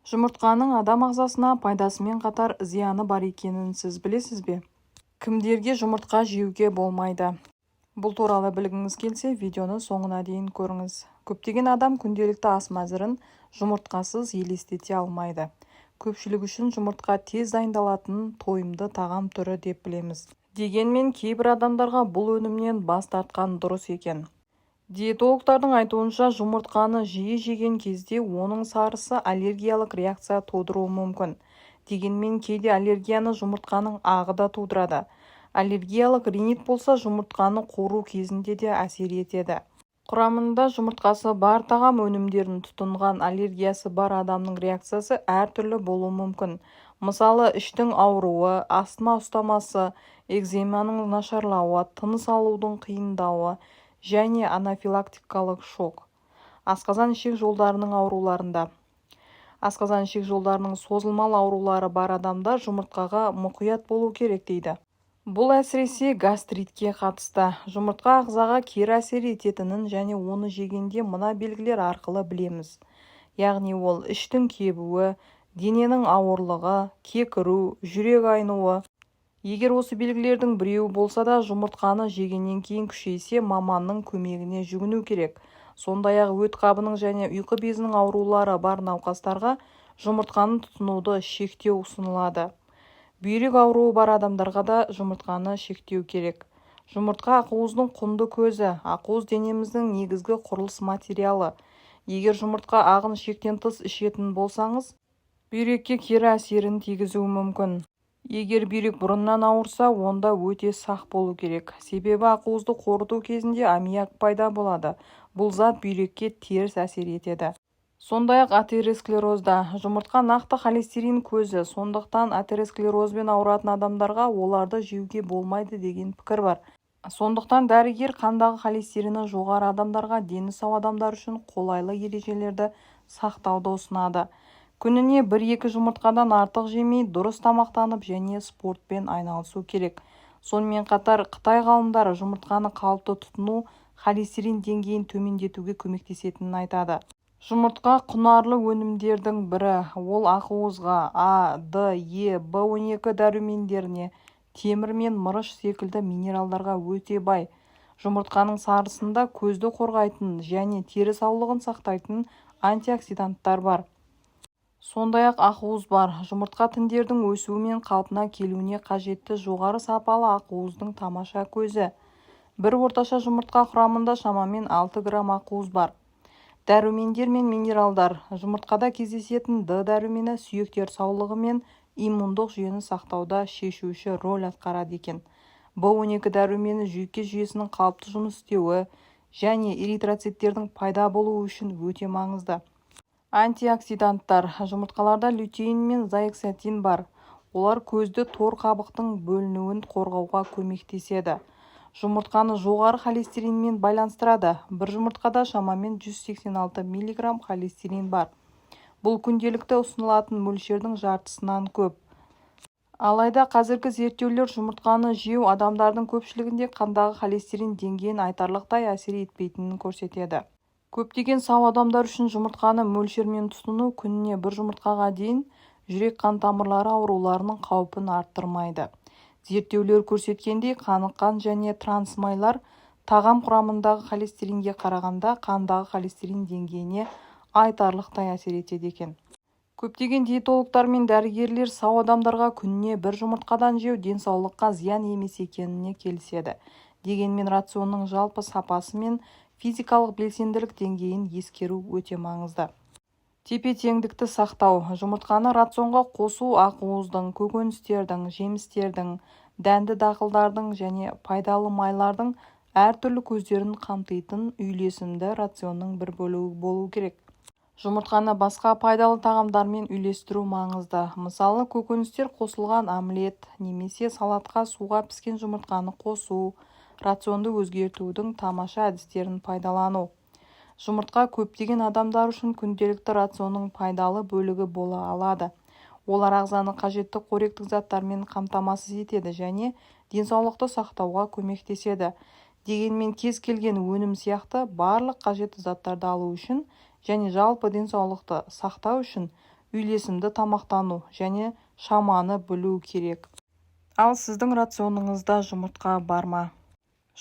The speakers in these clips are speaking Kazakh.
Жұмыртқаның адам ағзасына пайдасымен қатар зияны бар екенін сіз білесіз бе? Кімдерге жұмыртқа жеуге болмайды? Бұл туралы білгіңіз келсе, видеоны соңына дейін көріңіз. Көптеген адам күнделікті ас мәзірін жұмыртқасыз елестете алмайды. Көпшілік үшін жұмыртқа тез дайындалатын тойымды тағам түрі деп білеміз. Дегенмен кейбір адамдарға бұл өнімнен бас тартқан дұрыс екен. Диетологтардың айтуынша, жұмыртқаны жиі жеген кезде оның сарысы аллергиялық реакция тудыруы мүмкін. Дегенмен кейде аллергияны жұмыртқаның ағы да тудырады. Аллергиялық ринит болса жұмыртқаны қуыру кезінде де әсер етеді. Құрамында жұмыртқасы бар тағам өнімдерін тұтынған аллергиясы бар адамның реакциясы әртүрлі болуы мүмкін. Мысалы, іштің ауыруы, астма ұстамасы, экземаның нашарлауы, тыныс алудың қиындауы және анафилактикалық шок. Асқазан-ішек жолдарының ауруларында. Асқазан-ішек жолдарының созылмалы аурулары бар адамдар жұмыртқаға мұқият болу керек дейді. Бұл әсіресе гастритке қатысты. Жұмыртқа ағзаға кері әсер ететінін және оны жегенде мына белгілер арқылы білеміз. Яғни ол іштің кебуі, дененің ауырлығы, кекіру, жүрек айнуы. Егер осы белгілердің біреуі болса да жұмыртқаны жегеннен кейін күшейсе, маманның көмегіне жүгіну керек. Сондай-ақ өт қабының және ұйқы безінің аурулары бар науқастарға жұмыртқаны тұтынуды шектеу ұсынылады. Бүйрек ауруы бар адамдарға да жұмыртқаны шектеу керек. Жұмыртқа ақуыздың құнды көзі. Ақуыз денеміздің негізгі құрылыс материалы. Егер жұмыртқа ағын шектен тыс ішетін болсаңыз, бүйрекке кері әсерін тигізуі мүмкін. Егер бүйрек бұрыннан ауырса, онда өте сақ болу керек. Себебі ақуызды қорыту кезінде аммиак пайда болады. Бұл зат бүйрекке теріс әсер етеді. Сондай-ақ атеросклерозда. Жұмыртқа нақты холестерин көзі, сондықтан атеросклерозбен ауыратын адамдарға оларды жеуге болмайды деген пікір бар. Сондықтан дәрігер қандағы холестерині жоғары адамдарға дені сау адамдар үшін қолайлы ережелерді сақтауды ұсынады. Күніне 1-2 жұмыртқадан артық жемей, дұрыс тамақтанып және спортпен айналысу керек. Сонымен қатар Қытай ғалымдары жұмыртқаны қалыпты тұтыну холестерин деңгейін төмендетуге көмектесетінін айтады. Жұмыртқа құнарлы өнімдердің бірі. Ол ақуызға, А, Д, Е, В12 дәрумендеріне, темір мен мырыш секілді минералдарға өте бай. Жұмыртқаның сарысында көзді қорғайтын және тері саулығын сақтайтын антиоксиданттар бар. Сондай-ақ ақуыз бар. Жұмыртқа тіндердің өсуі мен қалпына келуіне қажетті жоғары сапалы ақуыздың тамаша көзі. Бір орташа жұмыртқа құрамында шамамен 6 грамм ақуыз бар. Дәрумендер мен минералдар. Жұмыртқада кездесетін Д дәрумені сүйектер саулығы мен иммундық жүйені сақтауда шешуші роль атқарады екен. В12 дәрумені жүйке жүйесінің қалыпты жұмыс істеуі және эритроциттердің пайда болуы үшін өте маңызды. Антиоксиданттар. Жұмыртқаларда лютеин мен зеаксантин бар. Олар көзді тор қабықтың бөлінуін қорғауға көмектеседі. Жұмыртқаны жоғары холестеринмен байланыстырады. Бір жұмыртқада шамамен 186 мг холестерин бар. Бұл күнделікті ұсынылатын мөлшердің жартысынан көп. Алайда қазіргі зерттеулер жұмыртқаны жеу адамдардың көпшілігінде қандағы холестерин деңгейін айтарлықтай әсер етпейтінін көрсетеді. Көптеген сау адамдар үшін жұмыртқаны мөлшермен тұтыну күніне бір жұмыртқаға дейін жүрек-қан тамырлары ауруларының қаупін арттырмайды. Зерттеулер көрсеткендей, қаныққан және трансмайлар тағам құрамындағы холестеринге қарағанда қандағы холестерин деңгейіне айтарлықтай әсер етеді екен. Көптеген диетологтар мен дәрігерлер сау адамдарға күніне бір жұмыртқадан жеу денсаулыққа зиян емес екеніне келіседі. Дегенмен рационның жалпы сапасы мен физикалық белсенділік деңгейін ескеру өте маңызды. Тепе-теңдікті сақтау. Жұмыртқаны рационға қосу ақуыздың, көкөністердің, жемістердің, дәнді дақылдардың және пайдалы майлардың әртүрлі көздерін қамтитын үйлесімді рационның бір бөлігі болу керек. Жұмыртқаны басқа пайдалы тағамдармен үйлестіру маңызды. Мысалы, көкөністер қосылған омлет немесе салатқа суға піскен жұмыртқаны қосу, рационды өзгертудің тамаша әдістерін пайдалану. Жұмыртқа көптеген адамдар үшін күнделікті рационның пайдалы бөлігі бола алады. Олар ағзаны қажетті қоректік заттармен қамтамасыз етеді және денсаулықты сақтауға көмектеседі. Дегенмен кез келген өнім сияқты барлық қажетті заттарды алу үшін және жалпы денсаулықты сақтау үшін Үйлесімді тамақтану және шаманы білу керек. Ал сіздің рационыңызда жұмыртқа бар ма?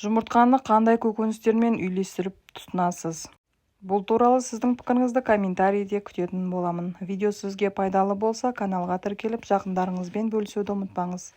Жұмыртқаны қандай көкөністермен үйлестіріп тұтынасыз? Бұл туралы сіздің пікіріңізді комментарийде күтетін боламын. Видео сізге пайдалы болса, каналға тіркеліп, жақындарыңызбен бөлісуді ұмытпаңыз.